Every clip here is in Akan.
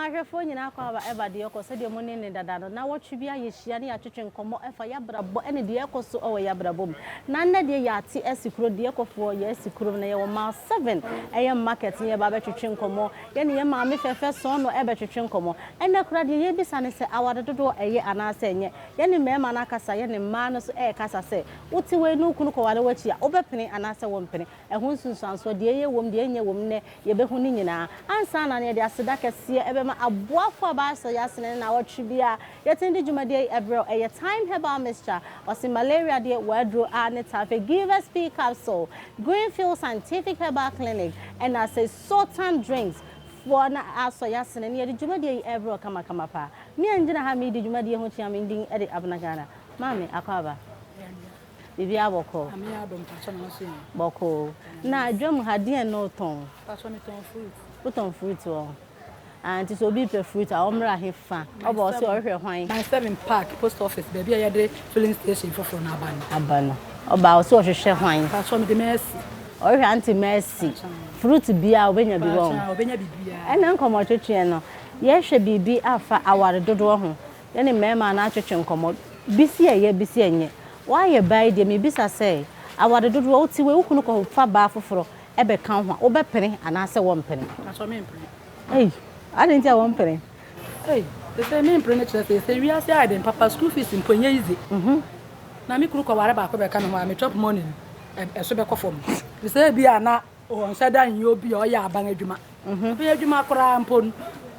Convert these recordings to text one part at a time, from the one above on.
Mema ahwɛfoɔ nyinaa akwaaba ɛba deɛ ɛkɔ sɛdeɛ mo ne ne dada no nawɔtwe biara yɛhyia ne yɛatwetwe nkɔmmɔ ɛfa yabrabɔ ɛne deɛ ɛkɔ so ɛwɔ yabrabɔ mu na nnɛ deɛ yɛate asi kuro deɛ ɛkɔfoɔ yɛasi kurom na yɛwɔ mile 7 ɛyɛ market ne yɛba abɛtwetwe nkɔmmɔ yɛne yɛ maame fɛfɛ sɔn no ɛbɛtwetwe nkɔmmɔ ɛnɛ koraa deɛ yɛbisa ne sɛ aware dodoɔ ɛyɛ anaasɛ ɛnyɛ yɛne mmarima no akasa yɛne mmaa no so ɛrekasa sɛ wote wei ne wo kunu kɔware w'akyi a wobɛpene anaasɛ wompene Ɛho nsunsuansoɔ, deɛ ɛyɛ wom, deɛ ɛnyɛ wom, nnɛ yɛbɛhu ne nyinaa. Ansa na no, yɛde aseda kɛseɛ ɛbɛma aboafoɔ a baasɔ yɛn asene ne nnawɔtwe biara yɛtene de dwumadie yi ɛbrɛ wo. Ɛyɛ Thyme Herbal Mixture, ɔse malaria deɛ w'aduro ara ne Tafe, Givers Pea Capsule, Greenfield Scientific Herbal Clinic, ɛna sɛ Sultan Drinks foɔ na asɔ yɛn asene na yɛde dwumadie yi ɛrebrɛ wo kamakama paa. Me a ngyina ha meredi dwumadie ho kyea me din de Abena Ghana. Maame, Akwaaba. Biribiara bɔkɔɔ. Nyame adom mpakyɛ na nso yɛn. Bɔkɔɔ. Na dwam ha deɛn na wotɔn? Mpakyɛ me tɔn fruit. Wotɔn fruit wɔ hɔ? Ah nti sɛ obi pɛ fruit a ɔmmra he fa? Ɔba ɔse ɔrehwɛ hwan? Mile 7 park post office baabi a yɛde filling station foforɔ no aba no. Aba no. Ɔba ɔse ɔhwehwɛ hwan? Mpakyɛ mede Mercy. Ɔrehwɛ auntie Mercy. Fruit biara ɔbɛnya bi wɔ hɔ? Mpakyɛ ɔbɛnya biribiara. Ɛnɛ nkɔmmɔtwetweɛ no yɛhwɛ biribi afa aware dodoɔ ho. Yɛne mmarima no atwetwe nkɔmmɔ. Bi se ɛyɛ, bi se ɛnyɛ. Woayɛ baa yi deɛ, mebisa sɛ, aware dodoɔ, wote wei, wo kunu kɔfa baa foforɔ bɛka wo ho a, wobɛpene anaasɛ wompene? Mpakyɛ mempene. Ei, adɛn nti a wompene? Ei, sesei mempene no kyerɛ sɛ, sesei wiase ayɛ den papa, school fees mpo ɛnyɛ easy. Na me kunu kɔware baako bɛka me ho a, me chop money no, ɛso bɛkɔ fam. Te sɛ ebia na Ɔnhyɛ da nyɛ obi a ɔyɛ aban adwuma. Aban adwuma koraa mpo no,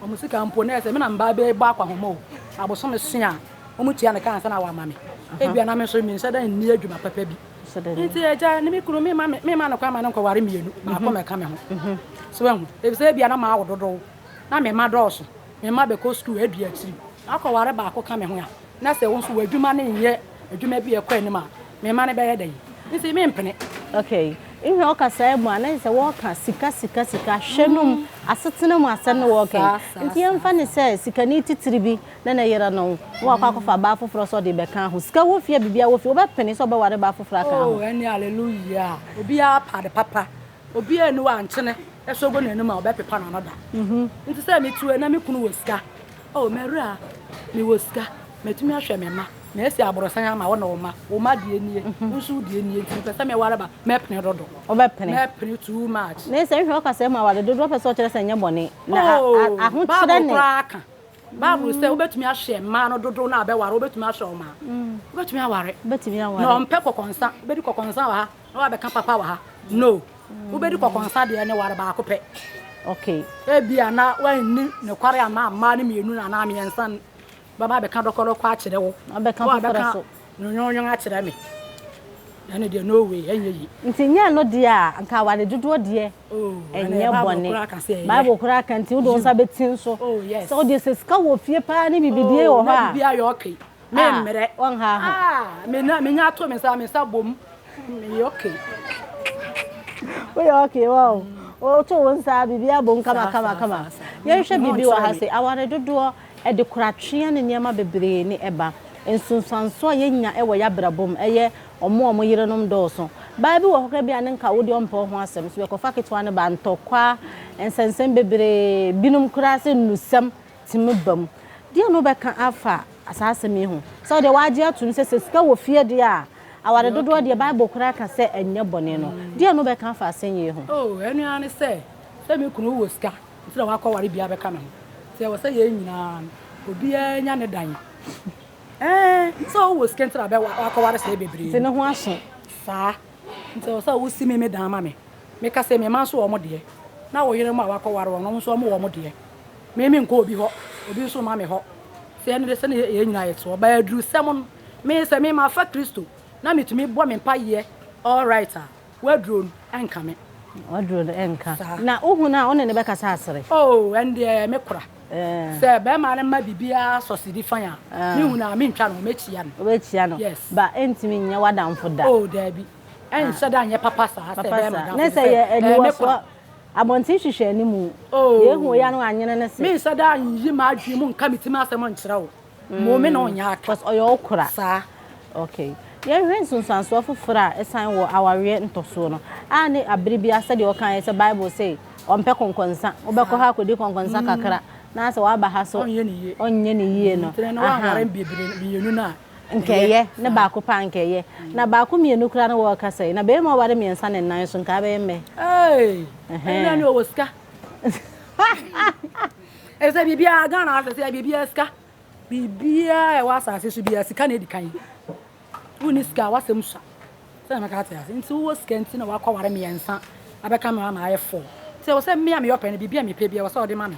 wɔn sika mpo na ɛsɛ me na mba bɛbɔ akwahoma o. Abosome so a, wɔtua ne ka ansa na wɔama me. Ebia na me nso menhyɛ da nni adwuma papa bi. Nti agya ne me kunu memma me memma no kwan ma no nkɔware mmienu, baako mmɛka me ho. So wahu? Efisɛ ebia na mawo dodow, na me mma dɔɔso, me mma bɛkɔ sukuu adu akyiri. Makɔware baako ka me ho a, na sɛ wo nso w'adwuma no nyɛ adwuma bi a ɛkɔ anim a, me mma no bɛyɛ dɛn? Nti mempene. Okay, nhwɛ ɔkasaa mu a na kyerɛ sɛ wɔreka sika sika sika, hwɛ nom, asetena mu asɛm na wɔreka yi. Nti yɛmfa no sɛ sikani titiri bi ne ne yere no, na wakɔ akɔfa baa foforɔ sɛ ɔde rebɛka ho. Sika wɔ fie a biribiara wɔ fie, wobɛpene sɛ ɔbɛware baa foforɔ aka ho? Oh, ɛnne hallelujah! Obiara pɛ ade papa. Obiara nni hɔ a nkyene sɔ gu n'anom a ɔbɛpepa n'ano da. Nti sɛ metu na me kunu wɔ sika, oh m'awura, mewɔ sika, matumi ahwɛ me mma, masi aborosan ama wo ne wo mma, wo mma deɛ nie, wo nso wo deɛ nie, nti mepɛ sɛ meware ba, mɛpene dodo. Wobɛpene? Mɛpene too much. Ne sɛ nhwɛ ɔka sɛ ma aware dodo, ɔpɛ sɛ ɔkyerɛ sɛ ɛnyɛ bɔne. Na Oh, ahokyerɛ Bible ne. koraa ka. Bible sɛ wobɛtumi ahwɛ mmaa no dodow no a bɛware, wobɛtumi ahwɛ wɔn a, wobɛtumi aware. Wobɛtumi aware. Na ɔmpɛ kɔkɔnsa, wobɛdi kɔkɔnsa wɔ ha. Na wabɛka papa wɔ ha. No. Wobɛdi kɔkɔnsa deɛ ne ware baako pɛ. Okay. Ebia na wanni nokware amma mmaa no mmienu anaa mmiɛnsa no. Bɛba abɛka dɔkɔdɔkɔ akyerɛ wo. Wabɛka foforɔ so. Nwonwonwon akyerɛ me. Ɛno deɛ no way, ɛnyɛ yi. Nti nyɛ ɛno deɛ a, nka aware dodoɔ deɛ Oh, ɛnyɛ ɛnɛ Bible bɔne. koraa ka sɛ ɛyɛ. Bible koraa ka nti wode wo nsa bɛti nso. Oh, yes. Sɛ wodeɛ sɛ sika wɔ fie paa ne bibidie Oh, wɔ hɔ na a. biribi ayɛ okay. Me mmerɛ. Wɔnha ho. Ah, me na me nya ato me nsa me nsa bom. Me yɛ okay. Woyɛ okay wɔ o. Woto wo nsa biribi abom kama kama kama. Yɛnhwɛ biribi wɔ ha sɛ aware dodoɔ ɛde koratweɛ ne nneɛma bebree ne ɛba. Nsunsuansoɔ a yɛnya wɔ yɛabrabɔ mu ɛyɛ ɔmo a ɔmo yerenom dɔɔso. Baa bi wɔ hɔ koraa bi a ne nka wo deɛ ɔmpɛ wo ho asɛm so bɛkɔfa ketewa no ba ntɔkwa nsɛnsɛm bebree binom koraa sɛ nnusɛm tumi ba mu. Deɛn na wobɛka afa saa asɛm yi ho? Sɛ wo deɛ woagye atom sɛ sɛ sika wɔ fie deɛ a, aware dodoɔ deɛ Bible koraa ka sɛ ɛnyɛ bɔne no, deɛn na wobɛka afa asɛm yi ho? Oh, ɛno ara ne sɛ, sɛ me kunu wɔ sika nti na wakɔware bi abɛka me ho. Nti ɛwɔ sɛ yɛn nyinaa no, obiara nya ne dan. Ɛɛ, sɛ wowɔ sika nti na wakɔware sɛɛ bebree Nti ne ho aso. Saa. Nti ɛwɔ sɛ wosi me me dan ma me. Meka sɛ me mma nso wɔ wɔn deɛ, na wo yerenom a wakɔware wɔn no, wɔn nso wɔwɔ wɔn deɛ. Me menkɔ obi hɔ, obi nso mma me hɔ. Sɛ ɛno de, sɛnea yɛn nyinaa yɛte hɔ. But adurusɛm no, me sɛ me mafa Kristo na metumi bɔ me mpaeɛ all right a, w'aduro no ɛnka me. W'aduro no ɛnka. Saa. Na wohu no a, wo ne no bɛkasa asere? Oh, ɛndeɛ me kora. Sɛ bɛrima no ma biribiara sɔsidi fan a, mehu no a, mentwa no, mɛkyia no. Wobɛkyia no? Yes. But ɛntumi nyɛ w'adamfo da? Oh, daabi. Ɛnhyɛ da nyɛ papa saa sɛ Papa ɛbɛyɛ saa. m'adamfo. Ne sɛ yɛ aniwa Abɔnten hwehwɛ anim. Oh. Deɛ ehu oya no anyene ne se. Me nhyɛ da nyi m'adwene mu nka me tirim asɛm nkyerɛ wo. Mo me na ɔnyɛ aka. Cause ɔyɛ wo kora. Saa. Okay. Yɛnhwɛ nsunsuansoɔ foforɔ a ɛsan wɔ awareɛ ntɔsoɔ no a ne abere biara sɛdeɛ ɔkaeɛ sɛ Bible se ɔmpɛ kɔnkɔnsa. Wobɛkɔ ha akɔdi kɔnkɔnsa kakra. Na sɛ waba ha so ɔnyɛ ne yie. Ɔnyɛ ne yie no. Nti no wanware mmienu no a. Nkɛyɛ ne baako paa nkɛyɛ. Na baako mmienu koraa no wɔrekasa yi. Na barima ɔware mmiɛnsa ne nnan so nka abɛyɛ mmɛ. Hey! Ɛnna ne ɔwɔ sika. Ɛsɛ biribiara Ghana asɛ sɛ biribiara sika. Biribiara ɛwɔ asase so biara sika na edi kan. Wonni sika a w'asɛm sua. Sɛ na mɛka ate ase. Nti wowɔ sika nti na wakɔware mmiɛnsa abɛka me ho ama ayɛ four. Nti ɛwɔ sɛ me a meyɛ ɔpɛ no biribi a mepɛ biara ɛwɔ sɛ ɔde ma me.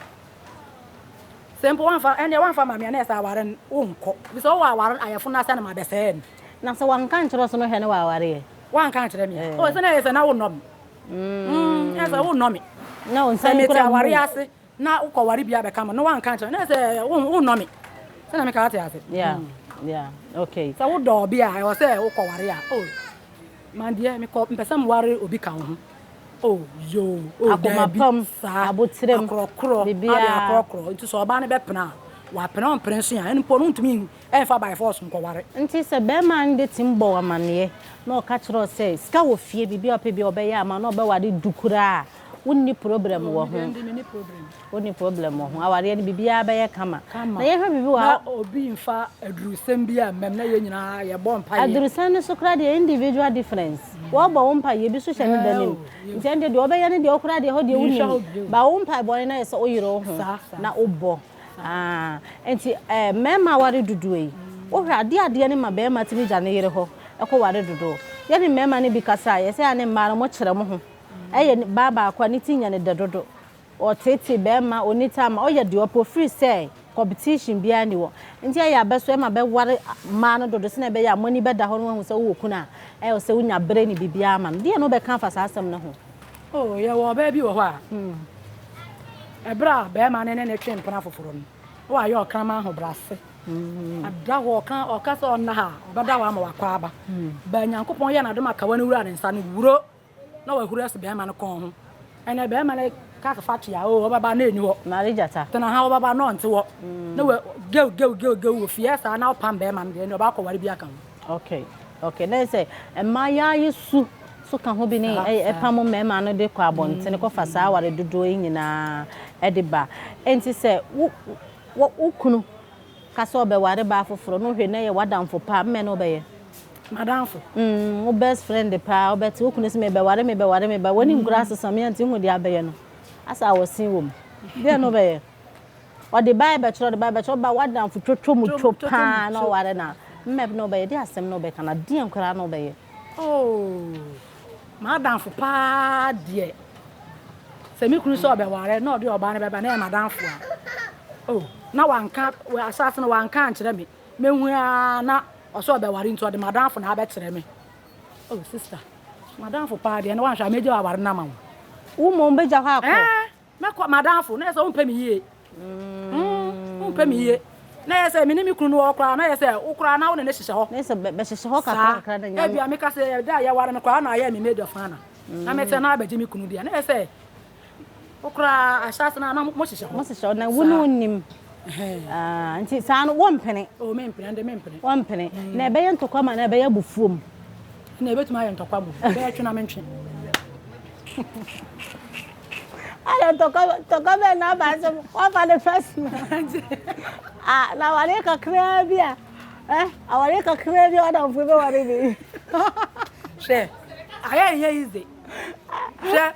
Sɛ mpo wamfa ɛndeɛ wamfa ma me a na ɛsɛ aware no wonkɔ. Ɛfiri sɛ wowɔ aware ayɛfo no ase na mabɛsɛe no. Na sɛ wanka ankyerɛ wo sɛ no hwɛ ne wawareɛ? Wanka ankyerɛ me a? Oh sɛ na ɛyɛ sɛ na wonnɔ me. Mm, ɛyɛ sɛ wonnɔ me. Na wo nsa Sɛ mete nkura aware mu. ase na wokɔware bi abɛka me na wanka ankyerɛ me na ɛyɛ sɛ wonnɔ me. Sɛ na meka wate ase. Yeah, yeah, okay. Sɛ wodɔ obi a ɛwɔ sɛ wokɔware a oh man deɛ mekɔ mpɛ sɛ meware obi ka wo ho. Oh yoo oh Akoma daabi pam, saa aboterem, akorɔkorɔ ade biribiara. akorɔkorɔ nti sɛ ɔbaa no bɛpene a wapene ɔmpene nso a ɛno mpo no wontumi ɛmfa by force nkɔware. Nti sɛ bɛrima no de tim bɔ wo amaneɛ na ɔka kyerɛ wo sɛ sika wɔ fie biribi a ɔpɛ biara ɔbɛyɛ ama wo na ɔbɛware du koraa a, wonni problem wɔ ho. Wonni problem wɔ ho. Awareɛ no biribiara bɛyɛ kama. Kama. Na yɛhwɛ biribi wɔ ha. Na obi mfa adurusɛm bi ammam na yɛn nyinaa yɛbɔ mpaeɛ. Adurusɛm no so koraa deɛ individual difference. Wɔbɔ wo mpaeɛ ebi nso hyɛ ne da nim. Nti ɛnde deɛ ɔbɛyɛ no deɛ wo koraa deɛ ɛhɔ deɛ wonim. Ba wo mpaebɔ no na yɛ sɛ woyere wo ho na wobɔ. Ah, nti eh, mmarima aware dodoɔ yi, wohwɛ adeɛ adeɛ no ma barima tumi gya ne yere hɔ kɔ ware dodoɔ. Yɛne mmarima no bi kasa a, yɛsɛ a ne mmaa no mokyerɛ mo ho. Ɛyɛ baa baako a ne ti nyɛ no dɛ dodo. Ɔteetee barima, ɔnni time, ɔyɛ deɛ ɔpɛ, ɔfiri sɛ competition biara nni hɔ. Nti ɛyɛ a bɛso ɛma bɛware mmaa no dodo sɛdeɛ ɛbɛyɛ a mo ani bɛda hɔ na woahu sɛ wowɔ kunu a, ɛyɛ sɛ wonya bere ne biribiara ma no. Deɛ na wobɛka afa saa asɛm no ho? Oh, yɛwɔ ɔbaa bi wɔ hɔ a, ɛberɛ a barima no ne no twe mpena foforɔ no, na wayɛ ɔkraman ahobrɛase. Ada hɔ, ɔka, ɔka sɛ ɔnna ha a, ɔbɛda hɔ ama wakɔ aba. Baa Nyankopɔn yɛ n'adom akawa no wura ne nsa no, wuro! Na wahuru asi barima no kɔn ho. Ɛnɛ barima no ka sɛ fa tua, oh, ɔbɛba na ɛnni hɔ. Mari gyata. Tena ha, ɔbɛba na ɔnte hɔ. Na wa, gew, gew, gew, gew wɔ fie saa na ɔpam barima no deɛ, ɛnɛ ɔbɛakɔware bi aka ho. Okay, okay. Na sɛ mmaa yi ara su so ka ho bi ne ɛpam mmarima no de kɔ abɔntene kɔfa saa aware dodoɔ yi nyinaa de ba. Enti sɛ wo, wo, wo kunu ka sɛ ɔbɛware baa foforɔ na ɔhwɛ na ɛyɛ w'adamfo paa, mmɛ na wobɛyɛ? M'adamfo. Mm, wo best friend paa, wobɛte wo kunu sɛ mebɛware, mebɛware, meba, w'anim koraa asesa me ante hu deɛ abɛyɛ no. Asa awɔsen wɔ mu. Deɛ na wobɛyɛ? Ɔde bae bɛkyerɛ, ɔde bae bɛkyerɛ, ɔba w'adamfo twotwo mu two paa na ɔware no a, mmɛ na wobɛyɛ? Deɛ asɛm na wobɛka no, deɛn koraa na wobɛyɛ? Oh, m'adamfo paa deɛ, sɛ me kunu sɛ ɔbɛware na ɔde ɔbaa no bɛba na ɛyɛ m'adamfo a, oh, na wanka, ahyɛase no wanka ankyerɛ me, mehu ara na ɔsɛ ɔbɛware nti ɔde m'adamfo na abɛkyerɛ me. Oh, sister, m'adamfo paa deɛ, na wanhwɛ a mɛgya aware no ama wo. Wo mmom bɛgya hɔ akɔ? Eh, Mɛkɔ m'adamfo na yɛ sɛ wompɛ me yie. Mm, wompɛ me yie. Na yɛ sɛ me ne me kunu no wɔ hɔ koraa na yɛ sɛ wo koraa na wo ne ne hyehyɛ hɔ. Ne sɛ bɛhyehyɛ hɔ kakra kakra na nyame. Ebia meka sɛ ɛda a yɛware me koraa na ayɛ me maid of honor. Na mete na abɛgye me kunu deɛ na yɛ sɛ wo koraa ahyɛase no na mo hyehyɛ hɔ. Mo hyehyɛ hɔ na wo ne wonim. Ah, nti saa no wompene. Oh, mempene, ɛnde mempene. Wompene. Na ɛbɛyɛ ntɔkwa ma na ɛbɛyɛ abufuo mu. Na ɛbɛtumi ayɛ ntɔkwa mu. Ɛbɛyɛ twe na mentwe. Ayɛ ntɔkwa ntɔkwa bɛn na aba asɛm wafa ne first na ah na awareɛ kakraa bi a eh awareɛ kakraa bi a wadamfo bɛware bi. Hwɛ ayɛ nyɛ easy hwɛ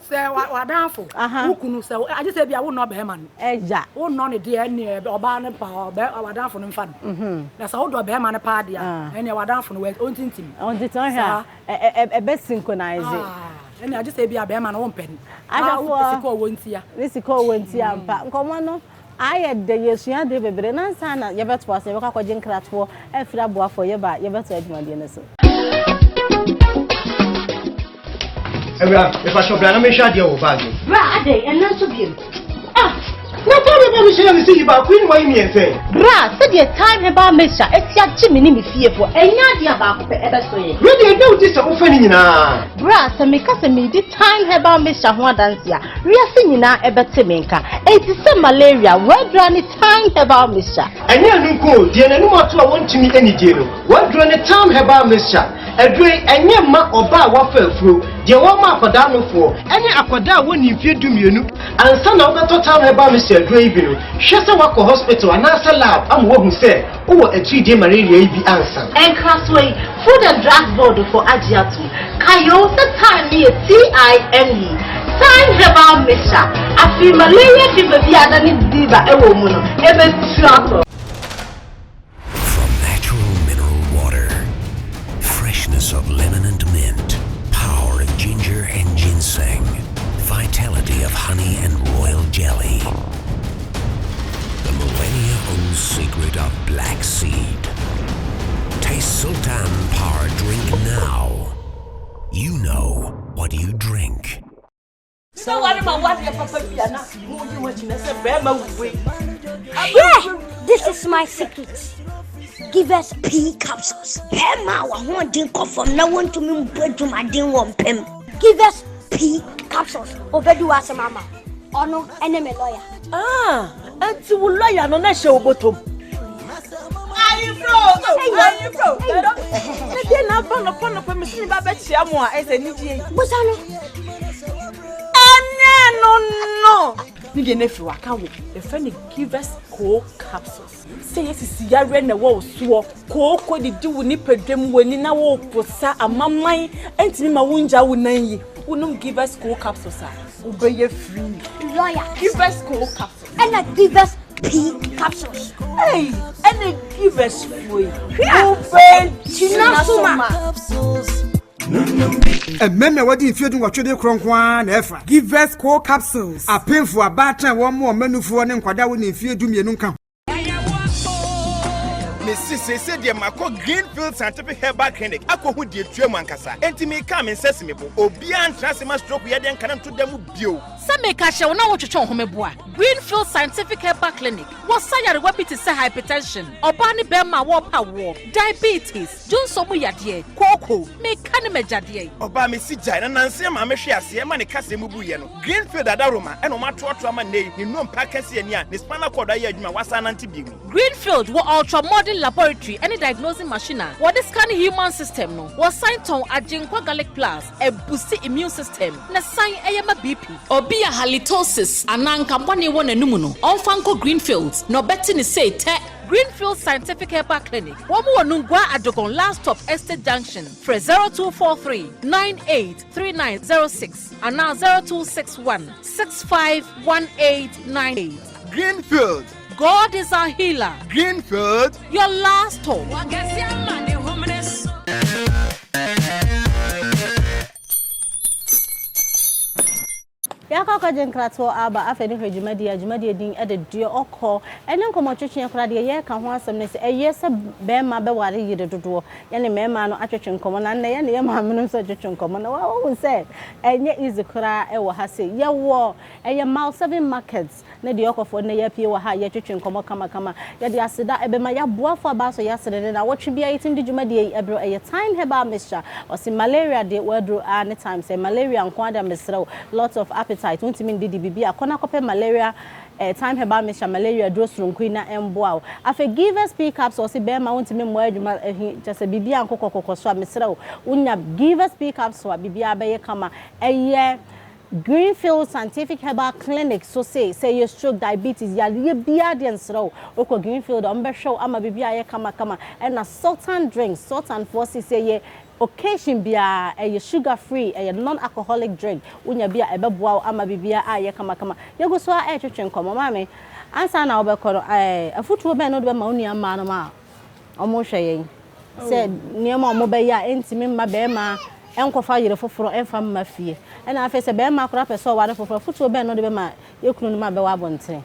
sɛ wadamfo wo kunu sɛ agye sɛ bia wonnɔ bɛrima no ɛgya wonnɔ ne deɛ ɛneɛ ɔbaa no pa wadamfo no mfa no na sɛ wodɔ bɛrima no paa deɛ ɛneɛ wadamfo no ɔntintim ɔntintim ɔhwɛ a ɛbɛ synchronize. Ɛnna agye sɛ ebia bɛrima no wompɛ no. Ahwɛfoɔ sika ɔwɔ ntia. Ne sika ɔwɔ ntia ampa. Nkɔmmɔ no ayɛ dɛ yɛsua adeɛ bebree. Na ansa na yɛbɛtoa so yɛbɛkɔ akɔgye nkratoɔ afiri aboafoɔ yɛba a yɛbɛtoa dwumadie no so. Awura, mepakyɛw bra na menhwɛ adeɛ wɔ bag mu. Bra adɛn ɛnɛ nso biom. Ah! Na tadeɛ bɛn mehyɛ na mesi yi baako yi na wayi mmiɛnsa yi. Bra sɛdeɛ Thyme Herbal Mixture asi agye me ne me fiefoɔ ɛnyɛ adeɛ a baako pɛ ɛbɛso yɛn. Wei deɛ ɛda wo ti sɛ wofa ne nyinaa. Bra, sɛ meka sɛ meredi Thyme Herbal Mixture ho adanse a, wiase nyinaa ɛbɛte me nka. Enti sɛ malaria, w'aduro ne Thyme Herbal Mixture. Ɛnyɛ ɛno nko o, deɛ n'anom ato a wɔntumi nnidie no, w'aduro ne Thyme Herbal Mixture. Aduro yi, ɛnyɛ mma ɔbaa a wafa afuro, deɛ wɔma akwadaa nofoɔ, ɛne akwadaa a wɔnni mfeɛ 12. Ansa na wobɛtɔ Thyme Herbal Mixture aduro yi bi no, hwɛ sɛ woakɔ hospital anaasɛ lab ama woahu sɛ wowɔ atiridie malaria yi bi ansa. Nkrasoɔ yi, Food and Drugs Board foɔ agye atom. Kae o sɛ Thyme no yɛ T-I-M-E, Thyme Herbal Mixture. Afei malaria fever bi a adane fever wɔ mu no, ɛbɛtu atɔ. From natural mineral water, freshness of lemon and mint, power of ginger and ginseng, vitality of honey and royal jelly. The millennia old secret of black seed. Taste Sultan Power Drink now. You know what you drink. Sɛ ware ma wadeɛ papa bi a na moyi ho akyi na sɛ bɛrima wui. Yeah, this is my secret. Give us P capsules. Bɛrima a wahoɔden kɔ fam na wɔntumi mbɔ adwumaden wɔ mpam. Give us P capsules. Obedi w'asɛm ama. Ɔno ɛne me lawyer. Ah, ɛnti wo lawyer no na hyɛ wo bɔtɔm. Ayefro, ayefro. Na deɛ na aba nɔpɔ nɔpɔ mesi ne ba bɛkyia mo a ɛsɛ anigye yi. Busa no. Ɛnɛ no no. Ne deɛ no afiri waka wo. Yɛfrɛ no Givers Co capsules. Sɛ yɛsisi yareɛ na ɛwɔ wo soɔ, kooko didi wo nipadwam w'ani na woposa amaman ɛntumi ma wongya wo nan yi. Wonom Givers Co capsules a, wobɛyɛ free. Lawyer. Givers Co capsules. Ɛna Give us P capsules. Hey, ɛna Givers foɔ yi. Wobɛgyina so ma. Mmarima a wɔde mfeɛ 18 de korɔ nko ara na ɛfa. Givers Co capsules. Apemfo, abaatan a wɔn mmanufoɔ ne nkwadaa wɔ ne mfeɛ 12 nka ho. Mesi seesei deɛ makɔ Greenfield Scientific Herbal Clinic akɔhu deɛ tua mu ankasa, enti meka me nsa si me bo, obiara ntena ase ma stroke yɛdeɛ nka no nto da mu bio. Sɛ meka kyerɛ wo na wotwetwe wo ho meboa. Greenfield Scientific Herbal Clinic wɔsa yarewa bi te sɛ hypertension, ɔbaa ne bɛrima a wɔrepa woɔ, diabetes, dwonsɔ mu yadeɛ, kooko, meka ne magyadeɛ. Ɔbaa, mesi gyae na nanse ama mehwe aseɛ ma ne kaseɛ mu buyɛ no. Greenfield adaroma ɛna ɔmo atoatoa ma nnɛ yi ne nnompa kɛseɛ ani a ne spinal cord ayɛ adwuma wasan nante bio yi. Greenfield wɔ ultra modern laboratory ne diagnosing machine a wɔde scan human system no. Wɔsan tɔn Agyenkwa Garlic Plus, ɛboost immune system na san ɛyɛ ma BP. Obi a halitosis anaa nkabɔne wɔ n'anum no, ɔmfa nkɔ Greenfields na ɔbɛte ne sei tɛ. Greenfield Scientific Herbal Clinic wɔn wɔ Nungua Adogon Last Stop Estate Junction. Frɛ 0243 983906 anaa 0261 651898. Greenfield. God is our healer. Greenfield. Your last stop. Yɛakɔ akɔgye nkratoɔ aba. Afei ne hwɛ dwumadie a dwumadie din de deɛ ɔkɔ ɛne nkɔmmɔtwetwe koraa. Deɛ yɛreka ho asɛm ne sɛ ɛyɛ sɛ bɛrima bɛware yere dodoɔ. Yɛne mmarima no atwetwe nkɔmmɔ na nnɛ yɛne yɛ maame no nso atwetwe nkɔmmɔ na wahu sɛ ɛnyɛ easy koraa. Ɛwɔ ha sɛ yɛwɔ ɛyɛ Mile 7 Market ne deɛ ɔkɔfoɔ nnɛ yɛapie wɔ ha a yɛtwetwe nkɔmmɔ kamakama. Yɛde aseda ɛbɛma yɛaboafo aba so yɛasere ne na wɔtwe bia yɛtumi de dwumadie yi ɛberɛ. Ɛyɛ Thyme Herbal Mixture. Ɔse malaria deɛ wɔaduro a ne time sɛ malaria nko ada, mesrɛ wo, lot of appetite, wontumi ndidi biribi a kɔ na kɔpɛ malaria Thyme Herbal Mixture, malaria duro soronko yi na ɛmboa wo. Afei Givers P capsule, ɔse bɛrima wontumi mmɔ adwuma ɛhi kyɛ sɛ biribi a nkokɔkɔkɔ so a, mesrɛ wo, wonya Givers P capsule a, biribiara bɛyɛ kama. Ɛyɛ Greenfield Scientific Herbal Clinic so sɛ yɛ stroke, diabetes, yareɛ biara deɛ, nsrɛ wo, wokɔ Greenfield a, ɔmbɛhwɛ wo ama biribi ayɛ kamakama. Ɛna Sultan Drinks, Sultan foɔ si sɛ yɛ occasion biara, ɛyɛ sugar free, ɛyɛ non alcoholic drink. Wonya bi a, ɛbɛboa wo ama biribiara ayɛ kamakama. Yɛgu so a ɛretwetwe nkɔmmɔ. Maame, ansa na wobɛkɔ no, afotuo bɛn na wode bɛma wo nua mmaa no ma a ɔmo hwɛ yɛn sɛ nneɛma a ɔmo bɛyɛ a ɛntumi mma bɛrima ɛnkɔfa yere foforɔ ɛmfa mma fie, ɛna afei sɛ bɛrima koraa pɛ sɛ ɔware foforɔ, afotuo bɛn na wode bɛma yɛ kunu no ma bɛwɔ abɔntene?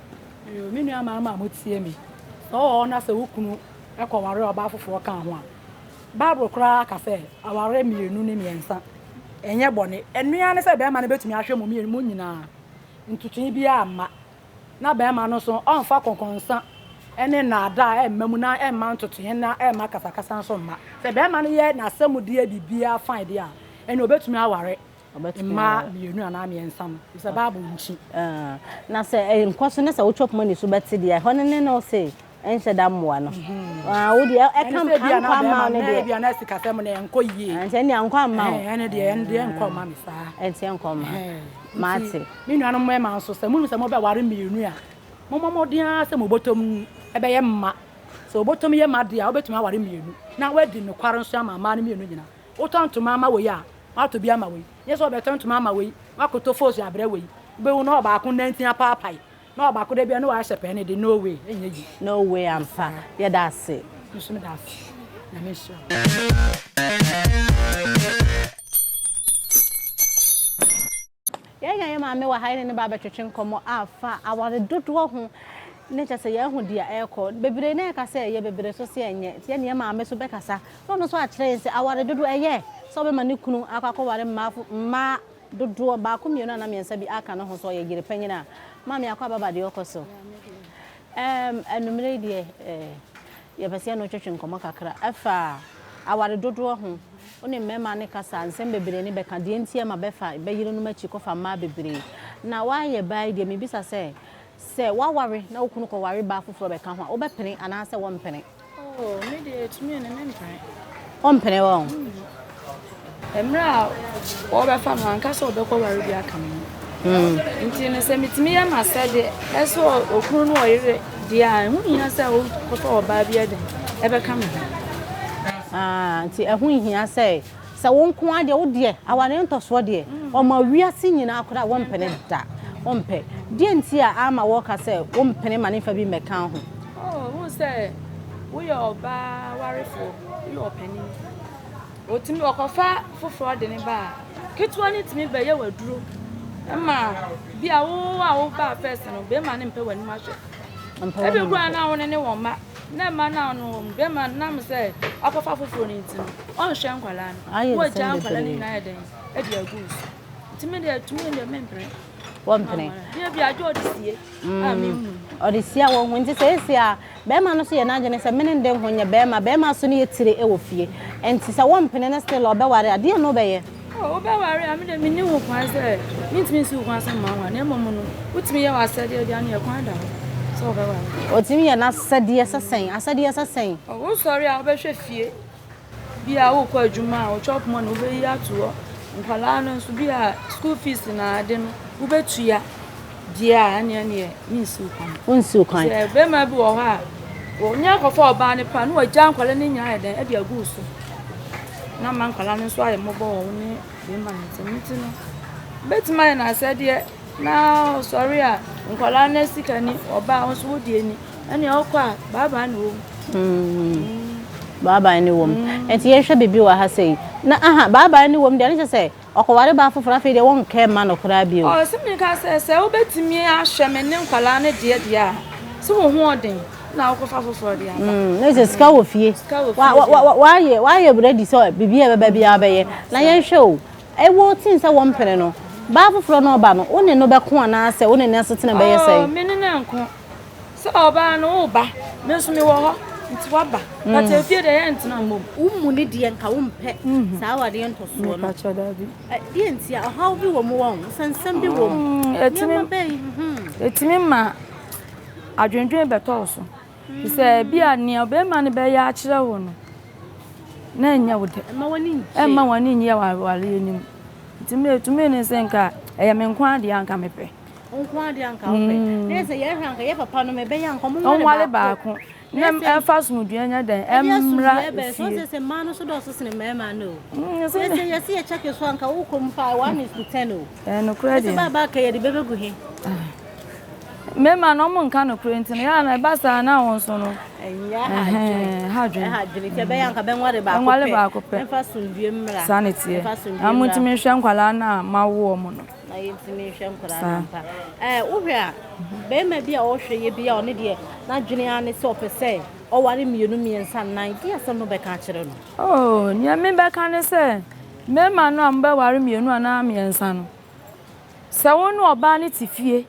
Yo, me nua maa ma motie me. Sɛ ɔwɔ hɔ na sɛ wo kunu ɛkɔware ɔbaa foforɔ ka ho a, Bible koraa ka sɛ aware mmienu ne mmiɛnsa ɛnyɛ bɔne. Ɛnoa ne sɛ bɛrima no bɛtumi ahwɛ mo mmienu mo nyinaa ntotoe biara mma na bɛrima no nso ɔmfa kɔnkɔnsa ne nnaadaa ɛmma mu na ɛmma ntotoeɛ na ɛmma kasakasa nso mma. Sɛ bɛrima no yɛ n'asɛmudeɛ biribiara fine deɛ a. Ɛnna obetumi aware mmaa mmienu anaa mmiɛnsa no, efisɛ Bible nkyi. Na sɛ nkɔ so ne sɛ wo chop money so bɛte deɛ, ɛhɔ no ne no se ɛnhyɛ da mmoa no. Wo deɛ ɛka ankɔ ama wo no deɛ. Ebia na sikasɛm no ɛnkɔ yie. Nti ɛnneɛ ankɔ amma wo. Ɛne deɛ ɛno deɛ ɛnkɔ mma me saa. Ɛnti ɛnkɔ mma. Mate. Me nuanom mmarima nso, sɛ monim sɛ mobɛware mmienu a, mommɔ mmɔden ara sɛ mo bɔtɔm bɛyɛ mma. Sɛ wo bɔtɔm yɛ mma deɛ a, wobɛtumi aware mmienu na woadi nokware nso ama mmaa no mmienu nyinaa. Wotɔ ntoma ma wei a, woatɔ bi ama wei. Nyɛ sɛ wobɛtɔ ntoma ama wei, woakɔtɔ foosu abrɛ wei. Wobɛhu na ɔbaako nantin apaapae, na ɔbaako da biara na wahyɛ pɛɛ no de. No way, ɛnyɛ yie. No way ampa. Yɛda ase. Me nso meda ase. Nyame nhyira wo. Yɛanya yɛn maame wɔ ha yɛne no ba abɛtwetwe nkɔmmɔ afa aware dodoɔ ho ne kyɛ sɛ yɛahu deɛ ɛrekɔ. Bebree na ɛka sɛ ɛyɛ, bebree nso sɛ ɛnyɛ. Nti yɛne yɛn maame nso bɛkasa na ɔno nso akyerɛ yɛn sɛ aware dodoɔ ɛyɛ sɛ ɔbɛma ne kunu akɔ akɔware mmaa fo mmaa dodoɔ baako mmienu anaa mmiɛnsa bi aka ne ho sɛ ɔyɛ yere panyin a. Maame akɔ ababa deɛ ɔkɔ so. Ɛɛm anwummerɛ yi deɛ ɛɛ Yɛpɛ sɛ yɛne wo twetwe nkɔmmɔ kakra ɛfa aware dodoɔ ho. Wo ne mmarima no kasa a, nsɛm bebree ne bɛka, deɛ nti ɛma bɛfa bɛ yerenom akyi kɔfa mmaa bebree. Na woayɛ baa yi deɛ, mebisa sɛ, sɛ woaware na wo kunu kɔware baa foforɔ bɛka ho a, wobɛpene anaasɛ wompene? Oh, me deɛ ɛtumi ne mempene. Wompene wɔn? Mmerɛ a wɔbɛfa no anka sɛ ɔbɛkɔware bi aka me ho. Nti no sɛ metumi yɛ m'asɛdeɛ ɛsɛ okunu ne ɔyere deɛ a, ɛho nhia sɛ wokɔfa ɔbaa bi ɛdɛn ɛbɛka me ho. Ah, nti ɛho nhia sɛ sɛ wo nko ara deɛ wo deɛ awareɛ ntɔsoɔ deɛ ɔma wiase nyinaa koraa wompene da, wompɛ. Deɛ nti a ama wɔka sɛ wompene ma ne mfa bi mmɛka ho? Oh, wohu sɛ woyɛ ɔbaa warefoɔ, woyɛ ɔpanin. Otumi ɔkɔfa foforɔ de no ba a, ketewa no tumi bɛyɛ w'aduro ma bi a wo a wobaa first no, bɛrima no mpɛ w'anim ahwɛ. Ebi koraa na wo ne ne wɔ mma, na mma no a ɔno wɔ mu, bɛrima no nam sɛ wakɔfa foforɔ no nti no, ɔnhwɛ nkwadaa no. Ayɛ Na nsɛm wagyaa nkwadaa no bebree. nyinaa ayɛ dɛn de agu wo so. Nti me deɛ tumi deɛ mempere. Wɔmpene. Deɛ bi agye ɔde sie a menhu. Ɔde sie a wɔnhu. Nti seesei a bɛrima no nso yɛ n'adwene sɛ mene nde ho nyɛ bɛrima, bɛrima nso ne yɛ tire wɔ fie. Nti sɛ wɔmpene no still a ɔbɛware a, deɛn na wobɛyɛ? Oh, wobɛware a, me deɛ menni ho kwan sɛ, mentumi nsi wo kwan sɛ mma nware, na mmom no, wotumi yɛ w'asɛdeɛ deɛ a, neɛ kwan da hɔ sɛ wobɛware. Ɔtumi yɛ n'asɛdeɛ sɛ sɛn? Asɛdeɛ sɛ sɛn? Oh, wosɔre a wobɛhwɛ fie. Bi a wokɔ adwuma a, wo chop money wobɛyi ato hɔ. Nkwadaa no nso, bi a school fees na ade no, wobɛtua deɛ a, ɛneɛ neɛ mensi wo kwan. Wonsi wo kwan. Sɛ bɛrima bi wɔ hɔ a, wɔnyɛ akɔfa ɔbaa no paa na wagya nkwadaa no nyinaa ayɛ dɛn de agu wo so. Na ama nkwadaa no nso ayɛ mmɔbɔ wɔ wo ne bɛrima no ntam. Nti no, wobɛtumi ayɛ no asɛdeɛ na ɔsɔre a, nkwadaa no sika ni, ɔbaa wo nso wo deɛ ni. Ɛnea ɔkɔ a, bye-bye na ɛwɔ mu. Bye-bye ne wɔ mu. Nti yɛnhwɛ biribi wɔ ha sei. Na aha, bye-bye ne wɔ mu deɛ, ne kyerɛ sɛ ɔkɔware baa foforɔ afei deɛ wɔnkɛ mma no koraa bio. Ɔ, sɛ meka sɛ, sɛ wobɛtumi ahwɛ me ne nkwadaa no deɛ deɛ a, sɛ wo ho ɔden na wokɔfa foforɔ de aba. Mm, na sɛ sika wɔ fie. Sika wɔ fie Wa, wa, deɛ. wa, wayɛ, wayɛ ready sɛ biribi a ɛbɛba biara bɛyɛ. Na yɛnhwɛ o, ɛwɔ tin sɛ wɔmpene no, baa foforɔ no ɔba no, wo ne no bɛko anaasɛ wo ne no asetena bɛyɛ Oh, sɛn? me ne no nko. Sɛ ɔbaa no woba, me nso mewɔ hɔ nti waba. But mm. efie deɛ yɛntena mmom. Wo mu ne deɛ nka wompɛ mm-hmm. saa awadeɛ ntɔsoɔ no. Mepakyɛ daabi. Deɛ nti a ɔhaw bi wɔ mu wɔn, nsɛnsɛm bi wɔ mu. Mm, Nneɛma bɛn. Mm-hmm. Ɛtumi ma adwendwen bɛtɔ wo so. Mm. Sɛ bi a nea ɔbɛrima no bɛyɛ akyerɛ wo no, na ɛnyɛ wo dɛ. Ɛmma w'ani nnye. Ɛmma w'ani nnye wɔ awareɛ no mu. Nti me ɛtumi ne sɛ nka ɛyɛ me nko adeɛ anka mepɛ. Wo nko ara deɛ anka wopɛ. Na yɛ sɛ yɛhwɛ anka yɛ papa no ɛbɛyɛ anka ɔmo nware Ɔnware baako. Na ɛmfa asomdwoeɛ nyɛ dɛn ɛmmra fie. Ɛde asomdwoeɛ bɛn? Sɛ mmaa no so dɔɔso sene mmarima no o. Yɛ sɛ yɛsi yɛ kyɛke so anka wokɔ mu paa 1 is to 10 o. Ɛyɛ nokorɛ deɛ. Ɛsɛ baaba aka yɛde bɛbɛgu he. Mmarima no ɔmo nka nokorɛ nti no yɛ a na ɛba saa na wɔn nso no. Ɛnyɛ adwene. Ha adwene. Ɛha adwene nti ɛbɛyɛ anka bɛnware baako pɛ. Ɛnware baako pɛ. Ɛmfa asomdwoeɛ mmra. Saa na ɛteɛ. Na montumi nhwɛ nkwadaa no a moawo wɔn no. Na yɛntumi nhwɛ nkwadaa no ampa. Ɛɛ wohwɛ a, barima bi a ɔhwɛ yɛ bi a ɔno deɛ n'adwene ara ne sɛ ɔpɛ sɛ ɔware mmienu, mmiɛnsa, nnan, deɛ asɛm no bɛka akyerɛ no? Oh, nea mebɛka ne sɛ, mmarima no a mobɛware mmienu anaa mmiɛnsa no, sɛ wo ne ɔbaa no te fie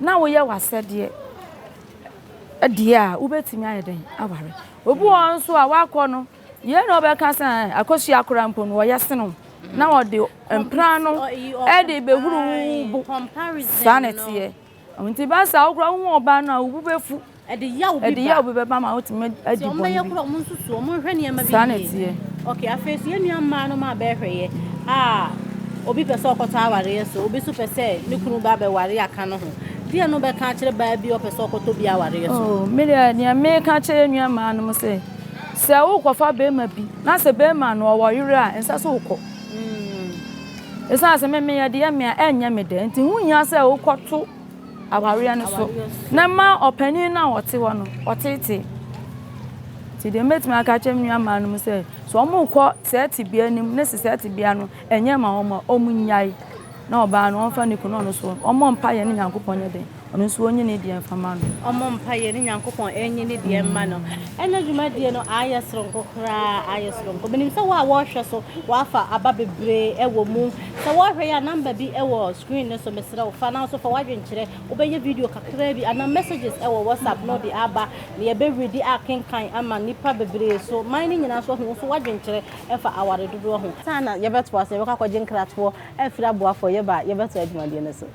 na woyɛ w'asɛdeɛ deɛ a, wobɛtumi ayɛ dɛn aware. Obi wɔ hɔ nso a wakɔ no, yei na ɔbɛka sɛ akosua koraa mpo no, ɔyɛ sene wo. na wɔde mpena no de bɛhuru wo bo. Saa na ɛteɛ. Nti ba saa wo koraa wohu ɔbaa no a wo bo bɛfu. Ɛde yaw bi ba. Ɛde yaw bi bɛba ma wotumi adi bɔne bi. Nti wɔn bɛyɛ koraa wɔn nsusu wɔn nhwɛ nneɛma bi yie. Saa na ɛteɛ. Okay afei nso yɛn nua mmaa nom a bɛhwɛ yɛ a obi pɛ sɛ ɔkɔtɔ awareɛ so obi nso pɛ sɛ ne kunu ba bɛware aka ne ho deɛ no bɛka akyerɛ baa bi ɔpɛ sɛ ɔkɔtɔ bi awareɛ so. Oh me deɛ deɛ meka akyerɛ yɛn nua mmaa nom sɛ sɛ wokɔfa bɛrima bi na sɛ bɛrima no ɔwɔ yere a ɛnsɛ sɛ wokɔ. Ɛsiane sɛ me meyɛ deɛ me a ɛnyɛ me dɛ nti ho hia sɛ wokɔto awareɛ no so na ma ɔpanin no a ɔte hɔ no ɔteetee. Nti deɛ mɛtumi aka akyerɛ me nua mmaa no mu sɛ sɛ wɔrekɔ saa tebea no mu ne sɛ saa tebea no ɛnyɛ ma wɔn a wɔnnyae na ɔbaa no ɔmfa ne kunu na ɔno nso ɔmmɔ mpaeɛ ne Nyankopɔn nyɛ dɛn ɔno nso ɔnyi ne deɛ mfa ma no. Ɔmmɔ mpaeɛ ne Nyankopɔn ɛnyi ne deɛ mma no. Ɛnɛ dwumadie no ayɛ soronko koraa ayɛ soronko. Menim sɛ wo a wɔrehwɛ so woafa aba bebree ɛwɔ mu. Sɛ wɔrehwɛ yi a number bi ɛwɔ screen no so mesrɛ wo fa na nso fa w'adwenkyerɛ wobɛyɛ video kakraa bi anaa messages ɛwɔ WhatsApp na ɔde aba na yɛbɛ readi akenkan ama nnipa bebree so man no nyinaa nso ahu wo nso w'adwenkyerɛ ɛfa aware dodoɔ ho. Ansa na yɛbɛtoa so yɛbɛkɔ akɔgye nkratoɔ afiri aboafoɔ yɛba a yɛbɛtoa dwumadie no so.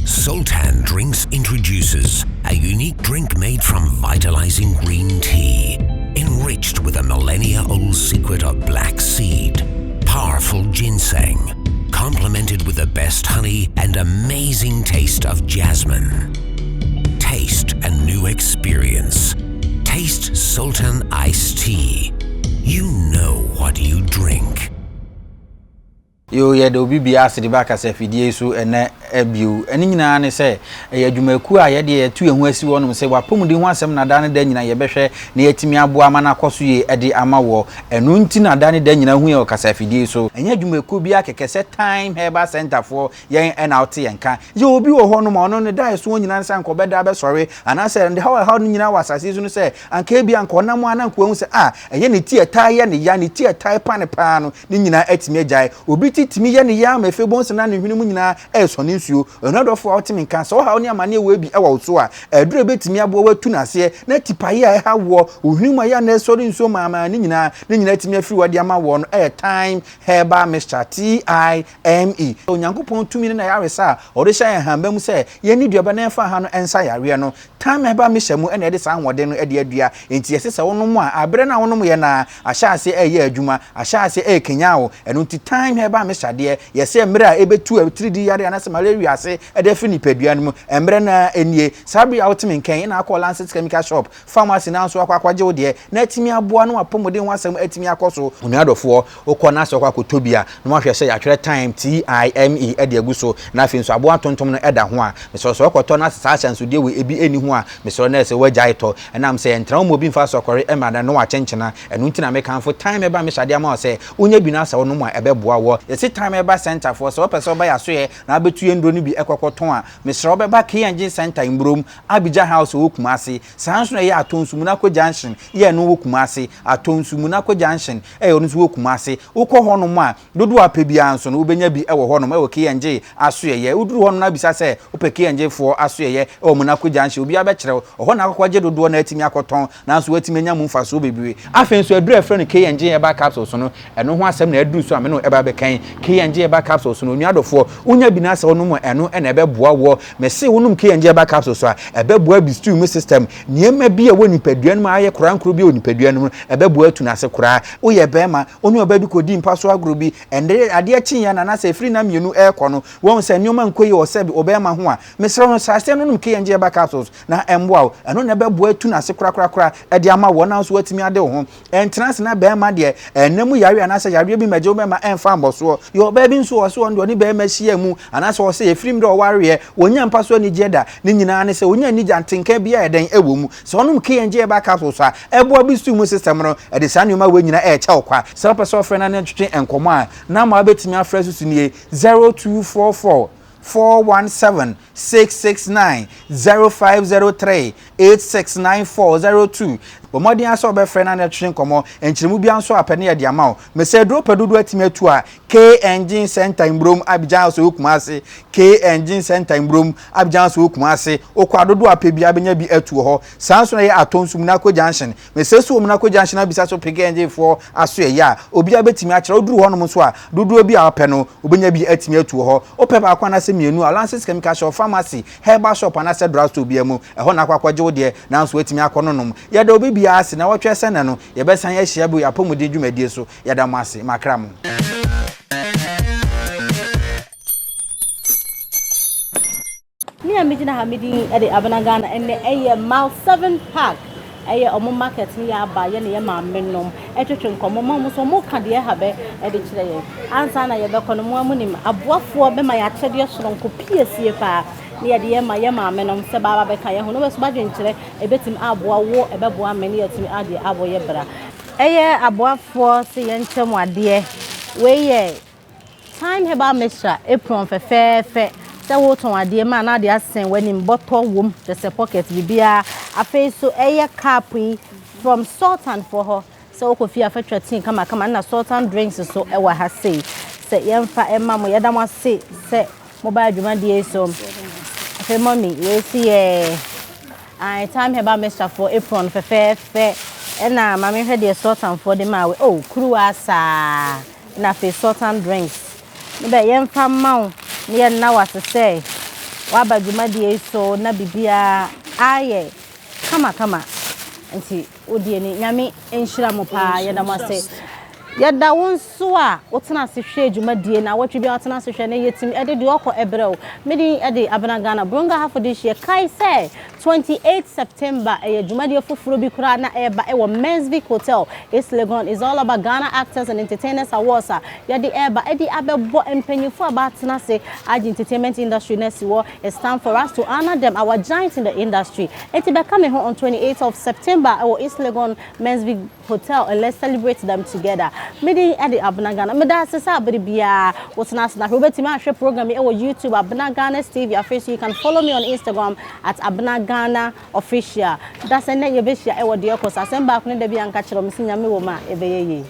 Sultan Drinks introduces a unique drink made from vitalizing green tea, enriched with a millennia old secret of black seed, powerful ginseng, complemented with the best honey and amazing taste of jasmine. Taste a new experience. Taste Sultan Iced Tea. You know what you drink. Yoo, yɛda obi biara ase de ba kasafidie yi so ɛnnɛ bio. Ɛne nyinaa ne sɛ, ɛyɛ adwumakuo a yɛdeɛ yɛatu yɛn ho asi hɔnom sɛ w'apɔmuden ho asɛm na daa ne da nyinaa yɛbɛhwɛ na yɛatumi aboa ama no akɔ so yie de ama woɔ. Ɛno nti na daa ne da nyinaa hu yɛn wɔ kasafidie yi so. Ɛnyɛ adwumakuo biara kɛkɛ sɛ Time Herbal Centre foɔ yɛn na wote yɛn nka. Yɛ obi wɔ hɔnom a ɔno ne daeɛsoɔ nyinaa ne sɛ anka ɔbɛda abɛsɔre anaasɛ ne haw a ɛhaw no nyinaa wɔ asase yi so ne sɛ anka ebia anka ɔnam a na anka wahu sɛ ah ɛyɛ ne ti a ɛtaa yɛ ne ya, ne ti a ɛtaa pa no paa no ne nyinaa atumi agyae. Obi ti tumi yɛ ne ya ma afei wobɛhu sɛ na ne hwene mu nyinaa resɔne nsuo. Onua dɔfoɔ a wote me nka, sɛ ɔhaw ne amaneɛ wei bi wɔ wo so a, aduro a ɛbɛtumi aboa wo atu no aseɛ na tipaeɛ a ɛha woɔ, wo hwene mu a ɛyɛ a na ɛsɔre nsuo maamaa ne nyinaa, ne nyinaa atumi afiri hɔ de ama woɔ no yɛ Thyme Herbal Mixture, T-I-M-E. Onyankopɔn tumi ne n'ayaresa a ɔde hyɛ yɛn hamba mu sɛ yɛnni duaba na yɛmfa ha no nsa yareɛ no, Time Herbal Mixture mu na yɛde saa ahoɔden no de adua. Enti ɛsɛ sɛ wonom a, berɛ no a wonomyɛ no ara, ahyɛ aseɛ reyɛ adwuma, ahyɛ aseɛ rekanyan wo. Ɛno nti Time Herbal Mixture deɛ, yɛsɛ mmerɛ a ɛbɛtu atiridii yareɛ anaasɛ malaria ase de afiri nipadua no mu, mmerɛ no ara nie. Saa berɛ yi a wote me nka yi na akɔ Lancet Chemical Shop, Pharmacy no ara nso akɔ akɔgye wo deɛ na atumi aboa na w'apɔmuden ho asɛm atumi akɔ so. Onua dɔfoɔ, wokɔ na sɛ wokɔ akɔtɔ bi a, na woahwɛ sɛ yɛatwerɛ time, T-I-M-E, de agu so, na afei nso aboa ntontom no da ho a. Mesrɛ wo, sɛ wokɔtɔ na sɛ saa ahyɛnsodeɛ wei ebi nni ho a, mesrɛ wo na ɛsɛ woagyae tɔ. Ɛnam sɛ ɛntena wo ma obi mfa sɔkɔre mma na ɛno akyenkyena. Ɛno nti na mekamfo Time Herbal Mixture de ama wo sɛ wonya bi na sɛ wonom a ɛbɛboa woɔ. Yɛse Time Herbal Centre foɔ, sɛ wopɛ sɛ woba yɛn asoɛɛ na wobɛtu yɛn nnuro no bi kɔkɔtɔn a, mesrɛ wo bɛba K&G Centre, Mburom, Abidjan House wɔ Kumasi. Saa ara nso na ɛyɛ Atonsu Munako Junction yɛ ɛno wɔ Kumasi. Atonsu Munako Junction ɛyɛ ɔno nso wɔ Kumasi. Wokɔ hɔnom a, dodoɔ a wopɛ biara nso no, wobɛnya bi wɔ hɔnom wɔ K&J asoɛeɛ. Woduru hɔnom na wobisa sɛ wopɛ K&J foɔ asoɛeɛ wɔ Munako Junction, obiara bɛkyerɛ wo. Ɛhɔ na akɔkɔgye dodoɔ na atumi akɔtɔn nanso woatumi anya mu mfasoɔ bebree. Afei nso aduru a yɛfrɛ no K&J Herbal Capsules no, ɛno ho asɛm na aduru so a me ne wo ɛba abɛka yi. K&J Herbal Capsules no, onua dɔfoɔ, wonya bi na sɛ wonom a, ɛno na ɛbɛboa woɔ. Mese wonom K&J Herbal Capsules a, ɛbɛboa aboost wo system. Nneɛma bi a ɛwɔ nipadua no mu a ayɛ korankoro bi wɔ nipadua no mu no, ɛbɛboa atu no ase koraa. Woyɛ barima, wo ne ɔbaa bi kɔdi mpa so agorɔ bi, ɛnde adeɛ kyeeɛ no anaasɛ ɛfiri nna mmienu rekɔ no, woahu sɛ nneɛma nkɔ yie wɔ sɛbe ɔbarima ho a, mesrɛ wo no, hyɛ aseɛ no nom K&J Herbal Capsules. Na ɛmmoa wo. Ɛno na ɛbɛboa atu no ase korakorakora de ama wo, na wo nso woatumi ade wo ho. Ɛntena ase na barima deɛ, ɛnna mu yareɛ anaasɛ yareɛ bi mmɛgye wo bɛma ɛmfa mmɔ soɔ. Yɛ ɔbaa bi nso ɔse ɔno deɛ ɔne barima hyia mu, anaasɛ ɔse ɛfiri mmerɛ ɔwareɛ, ɔnnya mpa so anigyeɛ da. Ne nyinaa ne sɛ, ɔnya anigye atenka biara ɛdɛn ɛwɔ mu. Sɛ ɔnom KNG Herbal Capsules a, ɛboa bi so immune system no, ɛde saa nneɛma wei nyinaa ɛrekyɛ wo kwa. Sɛ wopɛ sɛ ɔfrɛ na ne twetwe nkɔmmɔ a, number a wobɛtumi afrɛ so so nie, 0244 417 669 0503 869402. Bɔ mmɔden ara sɛ wobɛfrɛ na ne atwetwe nkɔmmɔ. Nkyerɛmu biara nso a pɛ ne yɛde ama wo. Mesɛ aduro pɛ dodoɔ atumi atu a, K Engine Centre Mbrom, Abidjan House ɛwɔ Kumasi. K Engine Centre Mbrom, Abidjan House ɛwɔ Kumasi. Wokɔ a dodoɔ a pɛ biara bɛnya bi atu wɔ hɔ. Saa nso na ɛyɛ Atonsu Munako Junction. Mesɛ so wɔ Munako Junction abisa so pɛ K Engine foɔ aso ɛyɛ a, obiara bɛtumi akyerɛ. Woduru hɔnom nso a, dodoɔ bi a wopɛ no, wobɛnya bi atumi atu wɔ hɔ. Wopɛ baako anaasɛ mmienu a, Lances Chemical Shop, Pharmacy, Herbal shop anaasɛ drug store biara mu, ɛhɔ na akɔ akɔgye wo deɛ, nanso woatumi akɔnonom. Yɛda obi biara ase. Nnawɔtwe sɛ nnɛ no, yɛbɛsan ahyia bio yɛn apɔmuden dwumadie so. Yɛda mo ase. Makra mo. Me a megyina ha me din de Abena Ghana ɛnɛ ɛyɛ mile 7 park ɛyɛ ɔmo market ne yɛ aba yɛ ne yɛ maame nom ɛtwetwe nkɔmɔ ma ɔmo so ɔmo ka deɛ ɛha bɛ ɛde kyerɛ yɛn ansa na yɛbɛkɔ no mo a mo nim aboafoɔ bɛma yɛ akyɛdeɛ soronko piesie paa ne yɛde yɛ ma yɛ maame nom sɛ baaba bɛka yɛ ho no bɛso badwenkyerɛ ɛbɛtumi aboa wo ɛbɛboa me ne yɛtumi adeɛ abɔ yɛ bra ɛyɛ aboafoɔ sɛ yɛnkyɛ mo adeɛ wei yɛ Thyme Herbal Mixture apron fɛfɛɛfɛ sɛ wotɔn adeɛ mu a na ade asɛn w'anim bɔtɔ wom kyerɛ sɛ pocket biribiara afei so ɛyɛ cup yi from Sultan foɔ hɔ sɛ wokɔ fie a fa twa tea kamakama ɛna Sultan drinks so ɛwɔ ha sei sɛ yɛmfa ɛma mo yɛda mo ase sɛ mobaa dwumadie yi so afei mɔmi wei si yɛ Ae Thyme Herbal Mixture foɔ apron fɛfɛɛfɛ ɛna maame hwɛ deɛ Sultan foɔ de maa we oh kuruwa saa ɛna afei Sultan drinks ne bɛ yɛmfa mma wo ne yɛnna wo ase sɛ waba dwumadie yi so na biribiara ayɛ kama kama nti wodie ni Nyame nhyira mo paa yɛda mo ase yɛda wo nso a wotena ase hwɛ dwumadie na awɔtwe biara wotena ase hwɛ na yɛtumi ɛde deɛ ɔkɔ ɛbrɛ wo me din ɛde Abena Ghana Bronga Hafo de hyeɛ kae sɛ 28 September ɛyɛ dwumadie foforɔ bi koraa na ɛreba ɛwɔ Mensvic Hotel East Legon is all about Ghana Actors and Entertainers Awards a yɛde ɛreba ɛde abɛbɔ mpanyinfoɔ a baatena ase agye entertainment industry no asi hɔ. It's time for us to honour them, our giants in the industry. Enti bɛka me ho on 28th of September ɛwɔ East Legon Mensvic Hotel and let's celebrate them together. Me din ɛde Abena Ghana. Meda ase sɛ abere biara wotena ase na hwɛ. Wobɛtumi ahwɛ program yi ɛwɔ YouTube Abena Ghana's TV. Afei so you can follow me on Instagram at Abena Ghana Official. Da sɛ nnɛ yɛbɛhyia ɛwɔ deɛ ɛkɔ so. Asɛm baako ne da bi a nka kyerɛ wo, mese Nyame wɔ mu a ɛbɛyɛ yie.